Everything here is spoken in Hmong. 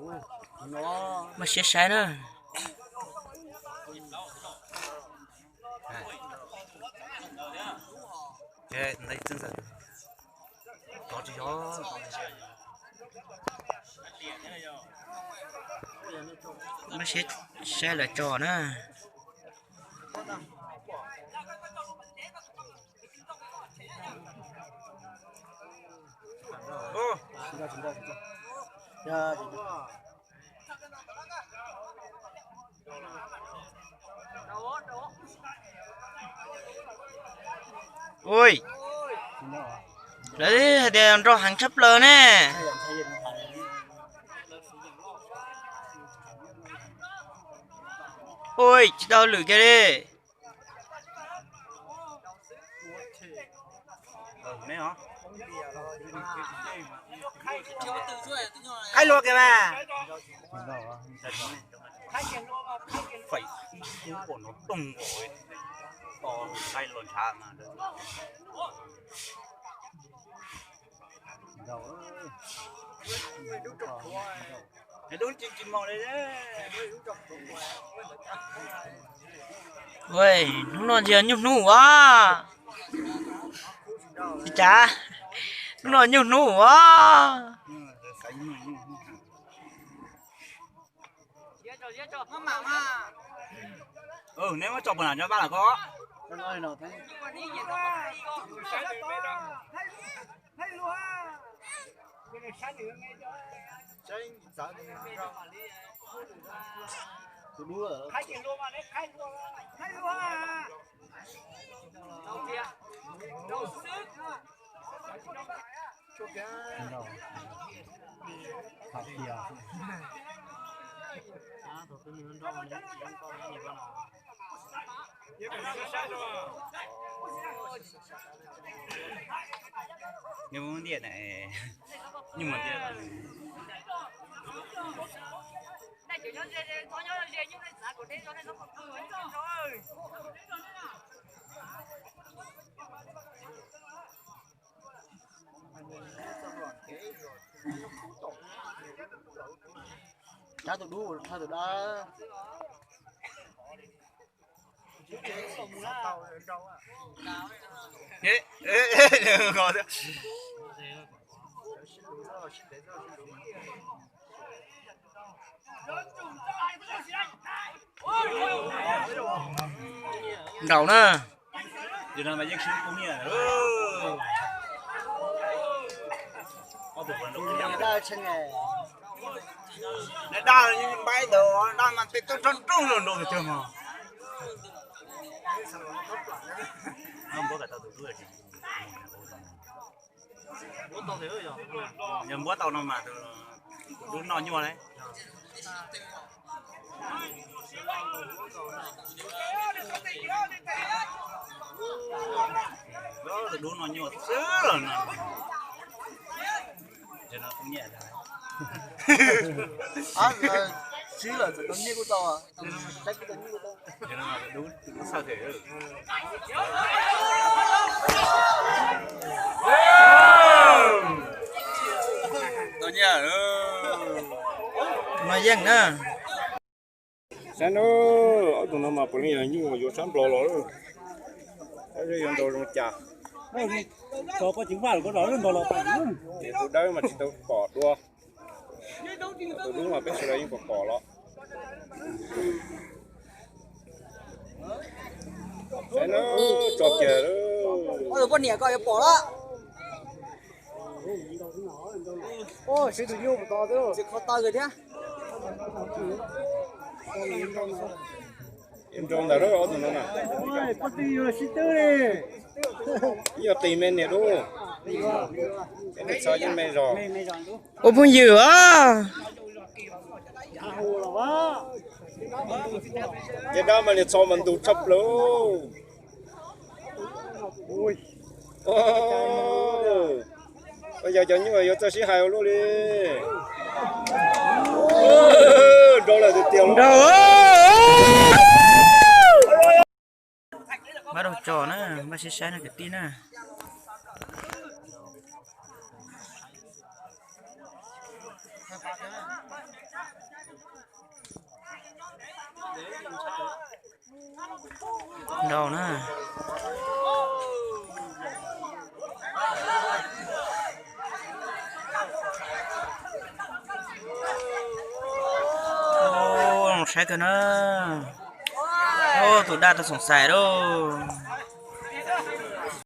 Muab siab saib na. Muab siab saib lawv tso na. Ui, lawv hais tias nrau heev tshaj plaws ne. Ui, tsis tau lwm kiag li. Qhaib hluas kiag mas. Feem kub pom no toog nkaus, to nqaij los ntshav mas. Dub tsis tsis mos li. Hnub no yog nyuj hnub as. Cas hnub no nyuj hnub as. Neb muab tso puas nram nco pab los ko. Nws muaj ntiaj teb, nws muaj ntiaj teb. Cab tus dub, cab tus dab. Nraum na. Dab npaib ntawd, dab mas tej tub rog rooj los nrau tus twg mas. Yog npuab tau no mas tus dub noj nyuaj li. Tus dub noj nyuaj xwb los no. Siv lawm txawm tau nyiaj kuj tau. Tau nyiaj lawm. Mas yeej na. Saib na, ob tug no mas puav leej yog nyuj yuav sab Nplog los lawm. Saib yuav nrau zoo cas. Tus dawb mas tsis tau pom dua. Tus dub mas peb sawv daws yeej pom pom los. Saib na, tso kiag lawm. Poj niam koj yuav pom lawm. Siv tus nyuj mus tos xwb, tsis kho taw kiag thiab. Nrau ntawm lawm ob tug no na. Yog qis me niam dub. Txhob yeej me zog. Ua phooj ywg os. Ces dab mas niag txho mas ntug tshaj plaws. Koj yog cov nyuj yuav txawj sib hais ua luaj li. Nrau lawm tiag tiag. Npaj rau tso na, npaj sib saib na kwv tij na. Nrau na. Saib kawg na. Tus daj tau xoom xais lauj.